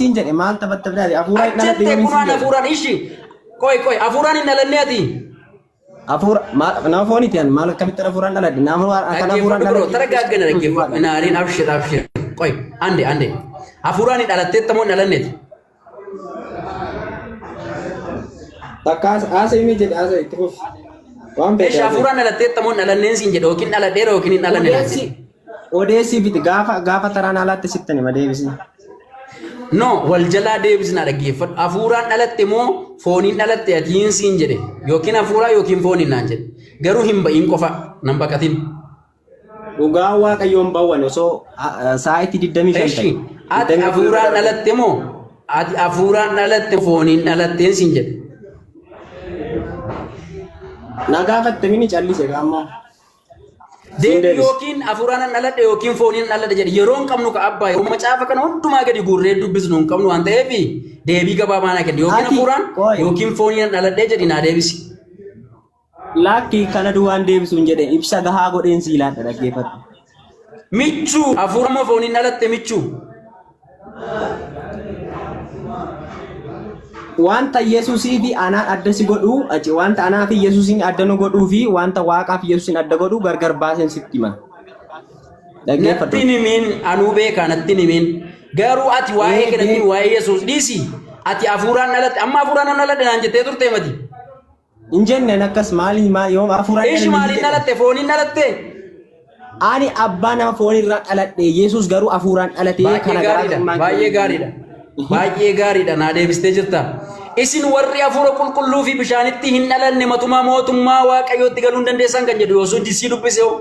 siin jedhe maal taphatta bilaati hafuuraan hin dhaladhe Ajjatte yoomiin siin kunaan jedhe. hafuuraan ishi. Qoy qoy hafuuraan hin dhalanne ati. Hafuura maal nama fooniiti an maal akkamittiin hafuuraan dhaladhe nama kan hafuuraan Dhaggeeffadhu bro dhaladhe taragaaggana dhaggeeffadhu. Inaariin abshir abshir. Qoy ande ande. Hafuuraan hin dhalatteetta moo hin dhalanneeti? Takka haasa himi jedhe haasa itti fufi. Waan Eshi fedhe haasa. hafuuraan dhalatteetta moo hin dhalanneen siin jedhe yookiin dhaladheera yookiin hin dhalanne naan Odeessi jedhe. odeessii fiti gaafa gaafa taraan alaatti sittan hima deebisi. No wal jalaa deebisnaa dhaggeeffadhu. Hafuuraan dhalatte moo fooniin dhalatte atiin siin jedhe yookiin hafuuraa yookiin fooniin naan jedhe. Garuu hin ba'iin qofa nan baqatin. Dhugaa Waaqayyoon bawwan osoo sa'aatii 25 ta'e. Eshi ati 24 irra hafuuraan darbe. dhalatte moo ati hafuuraan dhalatte fooniin dhalatteen siin jedhe. Na gaafatte mini callise gaammoo. Siin Deebi deebise. yookiin hafuuraan nan dhaladhe yookiin fooniin dhaladhe jedhe yeroo hin qabnu ka abbaa yeroo macaafa kana hundumaa gadi guurree dubbisnu hin qabnu waan ta'eef deebii gabaabaa naa kenni yookiin Ati hafuuraan qoy yookiin fooniin nan dhaladhe jedhi naa deebisi. Lakki kana duwwaan deebisuun jedhe ibsa gahaa godheen sii laadha dhaggeeffadhu. Michuu hafuura moo fooniin dhalatte michuu? Wanta Yesuusii fi anaan adda si godhu achi wanta anaa fi Yesuusiin adda nu godhuu fi wanta Waaqaa fi Yesuusiin adda godhu gargar baaseen sitti hima. Dhaggeeffadhu. Natti hin himin anuu beekaa natti hin himin. Garuu ati waa'ee Ee kanatti bee waa'ee Yesuus dhiisi. Ati hafuuraan dhalatte amma hafuuraan nan dhaladhe naan jettee turte mati. Hin jenneen akkas maali maa yoom hafuuraan Ishi dhalanne hin maaliin jedhe. dhalatte fooniin dhalatte? Ani abbaa nama foonirraa dhaladhe Yesuus garuu hafuuraan dhalatee Baay'ee kana gaariidha. garaagarummaan Baay'ee keenya. gaariidha. Baay'ee gaariidha. Naa deebistee jirta. Isin warri hafuura qulqulluu fi bishaanitti hin dhalanne matumaa mootummaa Waaqayyootti galuu hin dandeessan kan jedhu yoo sun sii dubbise hoo?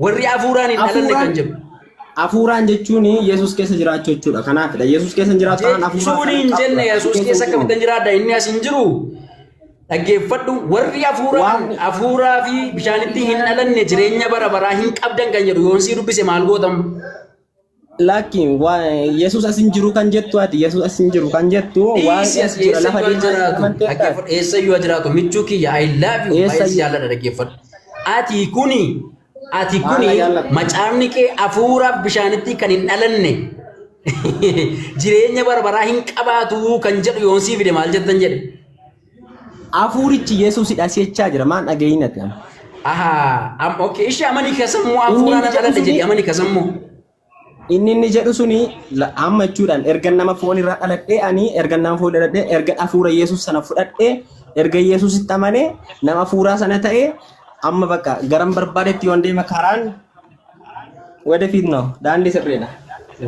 Warri hafuuraan hin dhalanne kan Hafuuraan jedhu. hafuuraan jechuun Yesuus keessa jiraachuu jechuudha. Kanaafidha. Yesuus keessa hin jiraatu taanaan hafuuraa Jechuun kana hin qabdu. jenne Yesuus Yesuus keessa keessa hin jiru. akkamittan jiraadha inni as hin jiru. Dhaggeeffadhu warri hafuuraan Waaqni hafuuraa fi bishaanitti hin dhalanne jireenya bara baraa hin qabdan kan jedhu yoon sii dubbise maal gootam? Lakki Yesuus as hin jiru kan jettu ati Yesuus as hin jiru kan jettu waaqni Dhiisi as as jira lafa eessayyuu deemaa jiraatu amanteetta dhaggeeffadhu eessayyuu jiraatu michuu kiyya I love you baay'ee si eessayyuu jaalladha dhaggeeffadhu. Ati kuni ati maal kuni na jaalladha. macaafni kee hafuuraaf bishaanitti kan hin dhalanne jireenya bara baraa hin qabaatu kan jedhu yoon sii fide maal jettan jedhe. Hafuurichi Yesuusidha jechaa jira maan dhaga'iin ati amma. Ahaa, am okay, ishee amani kasammoo Inni hafuuraan inni jedhu dhaladhe suni jedhi amani kasammoo. inni inni jedhu suni amma jechuudhaan erga nama foon irraa dhaladhee ani erga nama foon dhaladhee erga hafuura Yesuus sana fudhadhee erga Yesuusitti amanee nama hafuuraa sana ta'ee amma bakka garan barbaadetti yoon deema karaan ወደፊት ነው daandii sirriidha.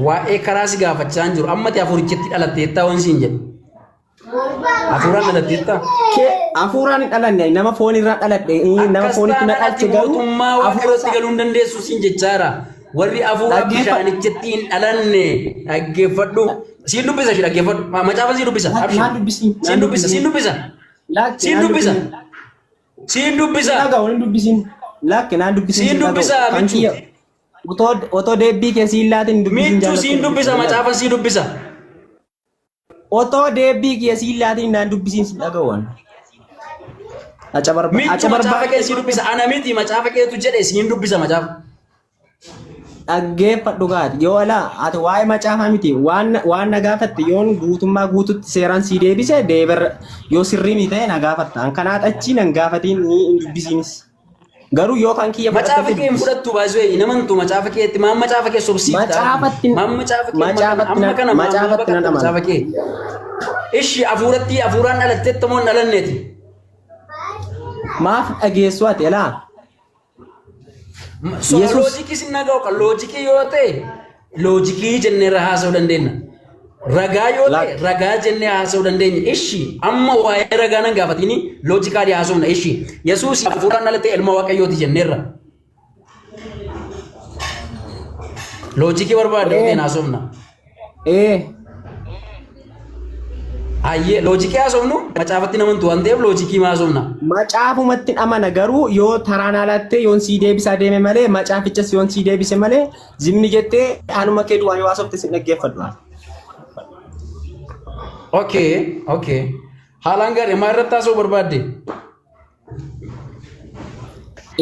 Waa'ee karaa si gaafachaa hin jiru. Amma ati hafuurichatti dhalatteettaa waan siin jedhu. Hafuuraan dhalatteettaa? Kee hafuuraan hin dhalanne nama foon irraa dhaladhe nama Akkas foonitti na taanaan ati dhalche garuu mootummaa hafuura waaqayyootti isaa galuu hin dandeessu siin jechaara. Warri hafuura dhaggeeffadhu. bishaanichatti hin dhalanne dhaggeeffadhu. Siin dubbisa ishee dhaggeeffadhu. Macaafa siin dubbisa. Abshir. Naan dubbisiin Siin naan dubbisa siin dubbisiin dubbisa. lakki Siin naan dubbisa. dubbisiin Siin dubbisa. dhaga'u hin dubbisiin lakki naan dubbisiin Siin sin dhaga'u dubbisa kan michuu. kiyya otoo otoo deebbii kee siin laatin dubbisiin Michuu jaallattu siin dubbisa dubbisa macaafa siin dubbisa. Otoo deebbii kiyya siin laatiin naan dubbisiin sin dhaga'u an. Aca barba Michu aca macaafa barbaade kee sii dubbisa. Ana miti macaafa keetu jedhe siin dubbisa macaafa. dhaggeeffadhu gaati yoo alaa ati waa'ee macaafaa miti waan waan na gaafatte yoon guutummaa guututti seeraan sii deebise deeber yoo sirrii miti ta'e na gaafatta an kanaa achii nan gaafatiin ni hin dubbisiinis. Garuu yoo kan kiyya fudhatte Macaafa kee hin dubbisi. fudhattu baay'ee hin amantu macaafa keetti maam macaafa kee sobsiifta. Macaafatti Maam macaafa kee amma kana macaafatti amma nan kana maam maal macaafatti nan baqatta amana. macaafa kee. Ishi hafuuratti hafuuraan dhalatteetta moo hin dhalanneeti? Maaf dhageessu ati elaa? So Yesuus loojikii sin naga'u kan loojikii yoo ta'e loojikii jennee irra haasa'uu dandeenya. Ragaa yoo ta'e Laak ragaa jennee haasa'uu dandeenya. Ishi amma waa'ee ragaa nan gaafatini loojikaalii haasofna. Ishi Yesuus hafuuraan dhalate ilma Waaqayyooti jenneerra. Loojikii barbaadde ee ta'een haasofna. ee Hayyee loojikii haasofnu macaafatti namantu waan ta'eef loojikii haasofna. Macaafumatti amana garuu yoo taraan alattee yoon sii deebisaa deeme malee macaafichas yoon sii deebise malee zimni jettee anuma kee duwwaa yoo haasofte sin dhaggeeffadhu. Okay, okay. Haalaan gaarii maal irratti haasa'uu barbaadde?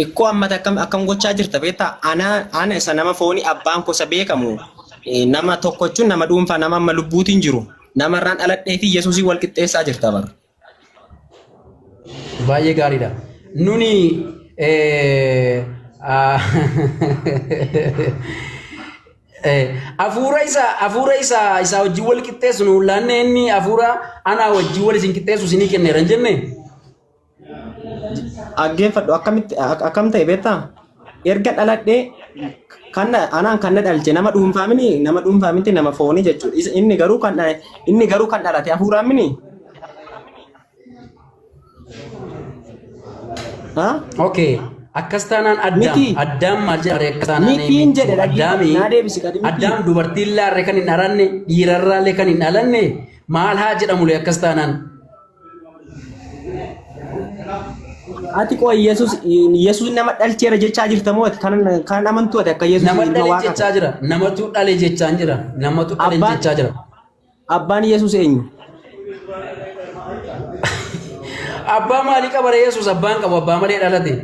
Ikkoo ammata akkam akkam gochaa jirta beektaa? Ana ana isa nama foonii abbaan kosa beekamu nama tokko jechuun nama dhuunfaa nama amma lubbuutiin jiru. Namarraan dhaladhee fi Yesuusiin wal qixxeessaa jirta bara. Baay'ee gaariidha. Nuni eh, ah, Hafuura isa hafuura isa isaa wajjin wal qixxeessu nu laanne inni hafuura anaa wajjin wal isin qixxeessu isinii kenneera hin jenne. Dhaggeeffadhu akkamitti akkam ta'e beektaa? Erga dhaladhee kan anaan kan na dhalche nama dhuunfaa mini nama dhuunfaa miti nama foonii jechuudha. Inni garuu kan inni garuu kan dhalate hafuuraan mini. Ha? Okay. Akkas taanaan Addaam Miti. Addaam maal jedha ree akkas taanaan Mitiin jedhe dhaggeeffadhu. Addaami Naa deebisi qadi miti. Addaam dubartiin laarre kan hin dhalanne dhiirarraallee kan hin dhalanne maal haa jedhamu lee akkas taanaan. Ati qoy Yesuus Yesuus nama dhalcheera jechaa jirta moo ati kan kan amantu ati akka Yesuus Nama ilma dhale Waaqa jechaa jira. Namatu dhale jechaa jira. Namatu dhale Abbaan jechaa jira. Abbaan Yesuus eenyu? Abbaa maalii qaba ree Yesuus abbaan qabu abbaa malee dhalate.